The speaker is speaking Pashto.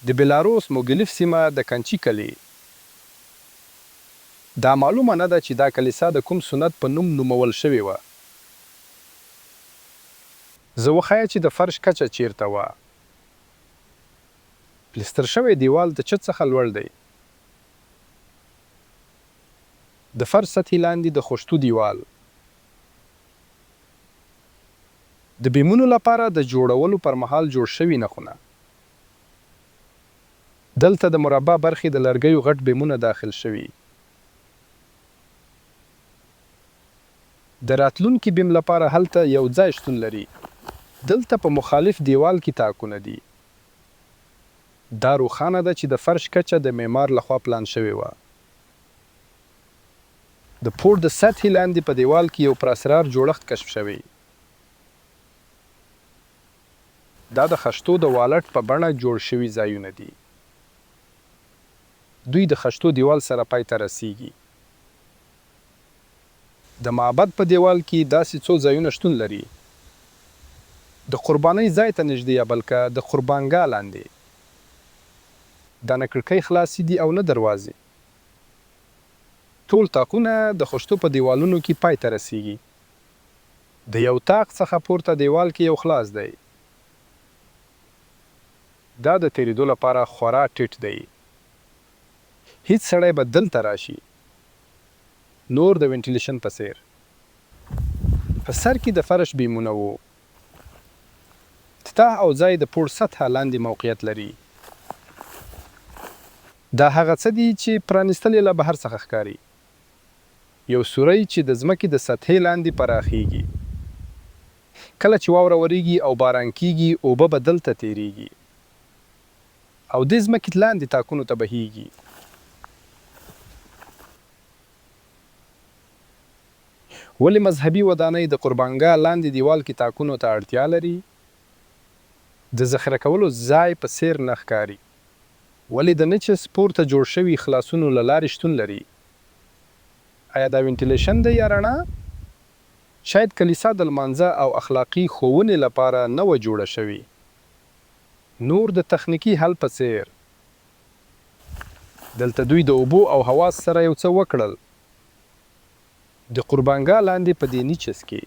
د بلاروس موګیلیف سیمه د کنچي کلي. دا معلومه نه ده چې دا کلیسا د کوم سنت په نوم نومول شوې وه. زه وښایه چې د فرش کچه چیرته وه. پلستر شوی دیوال د چت څخه لوړ دی. د فرش سطحي لاندي د خښتو دیوال. د بیمونو لپاره د جوړولو پر مهال جوړ شوي نخونه. دلته د مربع برخې د لرګیو غټ بیمونه داخل شوي. د راتلونکي بیم لپاره هلته یو ځای شتون لري. دلته په مخالف دیوال کې تاکونه دي. دا روښانه ده چې د فرش کچه د معمار لخوا پلان شوې وه. د پوړ د سطحي لاندې په دیوال کې یو پراسرار جوړښت کشف شوی. دا د خښتو د والټ په بڼه جوړ شوي ځایونه دي، دوی د خښتو دیوال سره پای ته رسیږي. د معبد په دیوال کې داسې څو ځایونه شتون لري، د قربانۍ ځای ته نږدې یا بلکه د قربانګاه لاندې. دا نه کړکۍ خلاصې دي او نه دروازې. ټول طاقونه د خښتو په دیوالونو کې پای ته رسیږي. د یو طاق څخه پورته دیوال کې یو خلاص دی. دا د تیریدو لپاره خورا ټیټ دی، هیڅ سړی به دلته راشي، نور د وینټیلیشن په څیر. په سر کې د فرش بیمونه وو. افتتاح او ځای د پوړ سطحه لاندې موقعیت لري. دا هغه څه دي چې پرانیستل یې له بهر څخه ښکاري، یو سوری چې د ځمکې د سطحې لاندې پراخیږي. کله چې واوره وریږي او باران کیږي، اوبه به دلته تیریږي او دې ځمکې لاندې تاکونو ته بهیږي. ولې مذهبي ودانۍ د قربانګاه لاندې دیوال کې تاکونو ته اړتیا لري؟ د ذخیره کولو ځای په څیر نه ښکاري. ولې د Niches پورته جوړ شوي خلاصونو له لارې شتون لري، ایا دا وینټیلیشن دی یا رڼا؟ شاید کلیسا د لمانځه او اخلاقي ښوونې لپاره نه وه جوړه شوې، نور د تخنیکي حل په څیر. دلته دوی د اوبو او هوا سره یو څه وکړل، د قربانګاه لاندې په دې Niches کې.